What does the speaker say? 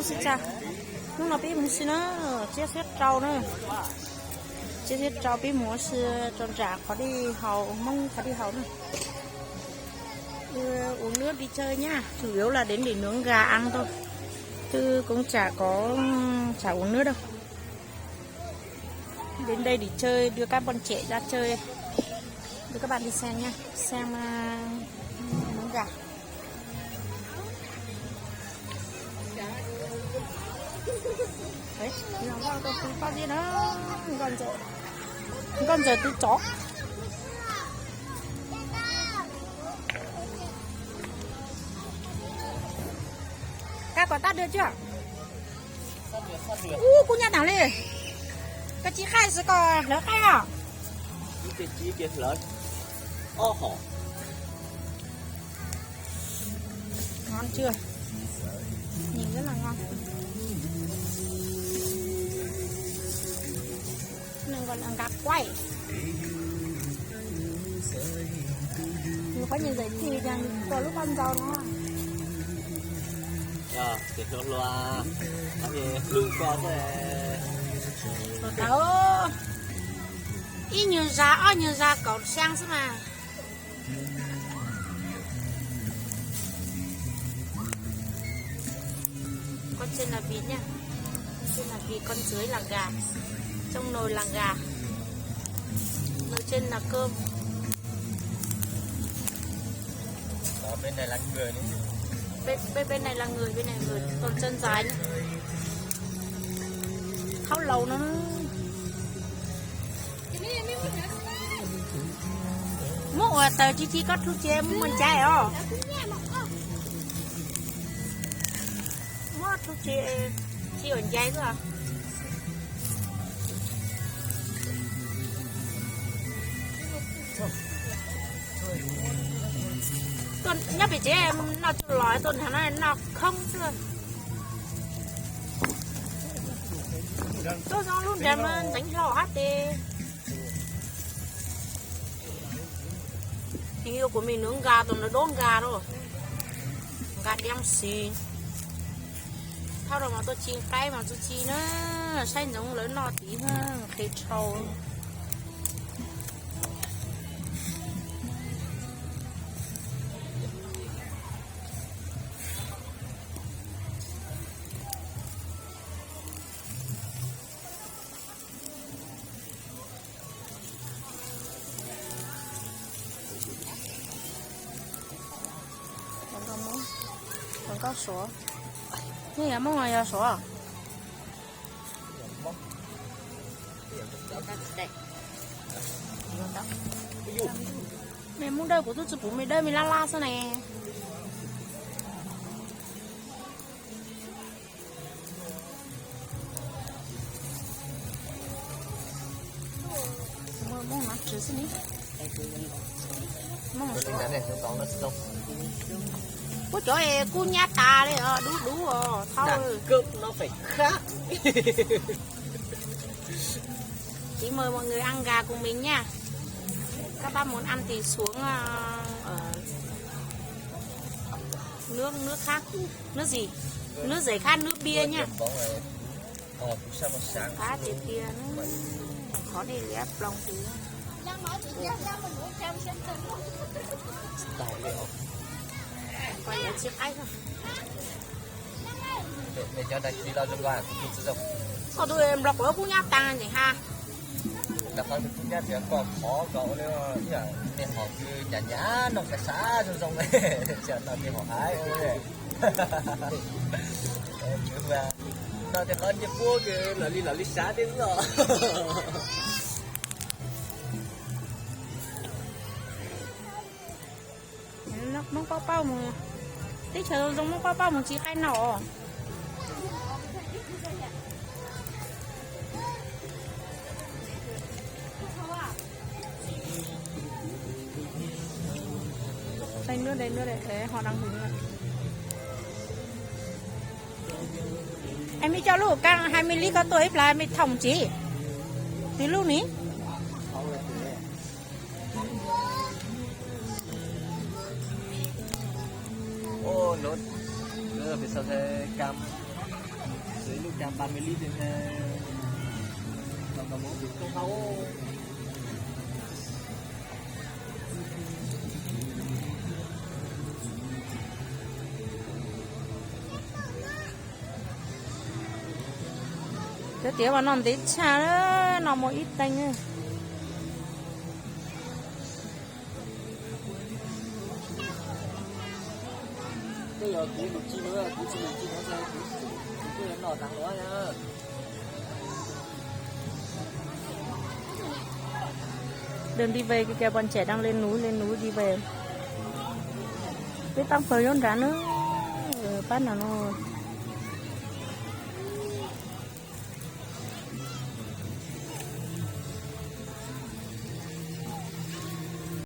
Hnub no peb mus si na, tsiab xiab rau na, tsiab xiab rau peb mus ua si rau nram qhov dej haus, Hmoob qhov dej haus na. Uống nước đi chơi nhá, chủ yếu là đến để nướng gà ăn thôi, chứ cũng chả có, chả uống nước đâu. Đến đây để chơi, đưa các bọn trẻ ra chơi, đưa các bạn đi xem nha, xem uh, nướng gà. Đấy, lòng rau tôi không có gì nữa. Con giờ, con giờ tôi chó. Cá có tắt được chưa? Ub, kuv nyob tag li. Koj tsis qaij xwb koj hlawv qaij os. Ngon chưa? Nhìn rất là ngon. Này còn ăn cá quay. Mình có nhìn thấy thịt rằng còn lúc ăn rau nó. Ờ, thịt hluas hluas. Có gì hluas hluas thế. Tao ib nyuag zag ob nyuag zag kaum xyoo xwb mas. Con trên là vịt nha. Con trên là vịt, con dưới là gà. Trong nồi là gà. Nồi trên là cơm. Bên, bên, bên này là người, bên này người. Còn chân dài nhá. Tháo lầu nó. Muab ua taws tsis tsis koj thu tsis muaj ncai os. Muab thu tsis tsis ua ncai xwb. Tuaj nyob pem tsev noj tsuj lom, tuaj nrad no noj khoob xwb. Tuaj zoo lub nrad mas ntxeev hlo hab tes. Hình như của mình nướng gà, tụi nó đốt gà rồi. Gà đen xì. Thauj rau mas tuaj tsis qaib mas tuaj tsis na, saib ntsoov lawv noj tid qhia rau. Quảng cáo Suav. Nyob yog Hmoob los yog Suav? Mej muab dawb, kuv twb tsis pum mej dawb, mej laj laj xwb ne. Puab cov es kub nyab tas li os, dub dub os, thauj. Tiv mws mos nws ăn gà kuv mej nyaj. Kab pab mus ăn tiv suav, nws, nws zem khab nws biaj nyaj. Qab tiag tiag, qhov dej liab ploog tid. Koj tus nplo quav kub nyab tas ntseeg ha. Koj qhov kub nyab tias koj qhov ko ua li ib yam nej hom kws nyav nyav noj kav sav zoo zoo, tsis noj tej hom haiv. Noj tej qhov ncej puab kws lom li lom li sav tej xwb os. Hmoob paub paub mus, teb chaws zoo zoo Hmoob paub paub mus tsis qaib noj os. Đây nước, đây nước, đây, họ đang gửi nước. Em mới cho lũ căng hai mươi lít có tuổi, là em mới thông chỉ. Từ lúc ní. Ô, lốt, lốt là phải sao thế cam. Cov tiav mas no ntev tshaj, no mus ib teev. Dej di ves, cov poj ntxawm dej di ves. Peb tab pawg nyob nrad na, pab no no.